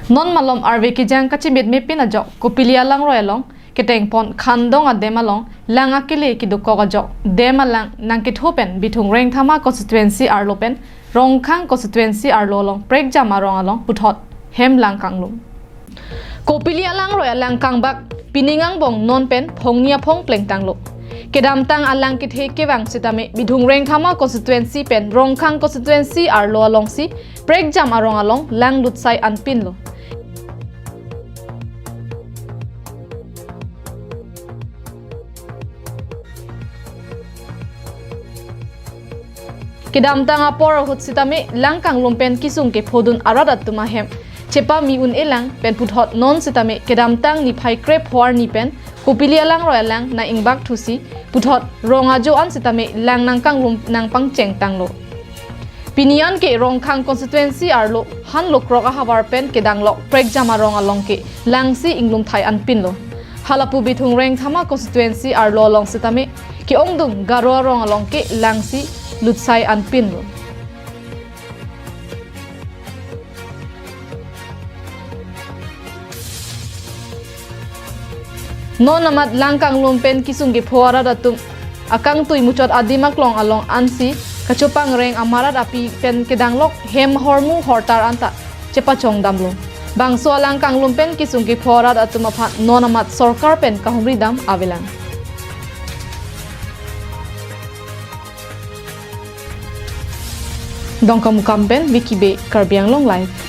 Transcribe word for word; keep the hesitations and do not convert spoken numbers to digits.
Non malom arve kejang kachimitme pin ajok Kopili alangroi along ketengpon Khandong adem along lang akele kedokok ajok dam alang nangketho pen Bithung Rengthama constituency arlo pen Rongkhang constituency arlo along prekjam arong along puthot hem lang kanglum. Kopili alangroi alang kangbak pining angbong non pen phongni aphong plengtanglo. Kedamtang alang kethe kevang sitame Bithung Rengthama constituency pen Rongkhang constituency arlo alongsi prekjam arong along lang lutsai anpinlo. Kedamtang apor ahut sitame lang kanglum pen kesung kephodun arat atum ahem chepame un-e lang pen puthot non sitame kedamtang niphai krepho arni pen Kopili alangroi alang nang-ingbakthusi puthot rong ajo an sitame lang nangkanglum nangpangchengtanglo. Pini anke Rongkhang constituency arlo han lokrok ahavar pen kedanglok prekjam arong along ke langsi inglumthai anpinlo. Halapu Bithung Rengthama constituency arlo along sitame ke-ongdung Garo arong along ke langsi lutsai anpinlo. Non amat lang kanglum pen kesung kepho arat atum akangtui muchot adim aklong along ansi kachopangreng amarat api pen kedanglok hem hormu hortar anta chepachongdamlo. Bangso alang kanglum pen kesung kepho arat atum aphan non amat sorkar pen kahumridam avelang. Dongkamukam pen Vicky Bey, Karbi Anglong Live.